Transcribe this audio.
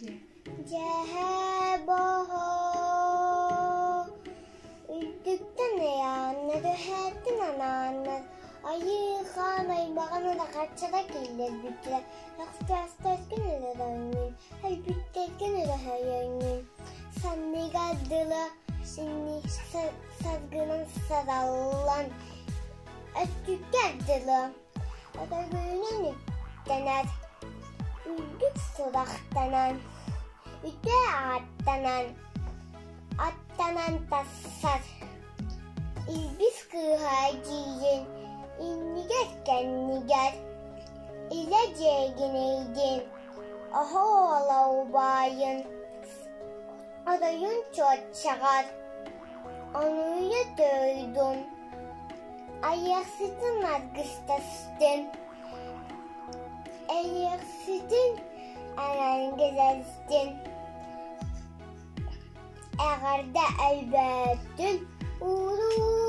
Дьэһэ боһо үрдүктэн ыйааннар, түһээттэн анааннар, айыы-хаан аймаҕын улахаччыта киллэрбиттэрэ, өхтөөхтөргүн өлөрөҥҥүн, өлбүттэргин өрөһөйөҥҥүн, санныгар дылы саргынан сараллан, өттүккэр дылы Өтөргүнэн үктэнэр, үрдүк сурахтанан, үтүө ааттанан, аттанан тахсар. Илбис кыыһа эдьиийин иннигэр-кэннигэр илэ дьиэгинэйдин, оһо уола убайын оройун чуоччаҕар Онуйа төйдүм, айыахсытын аргыстастым, эйиэхситин эҥэргэзэстим, эҕэрдэ өлбөөттүн, ууруу.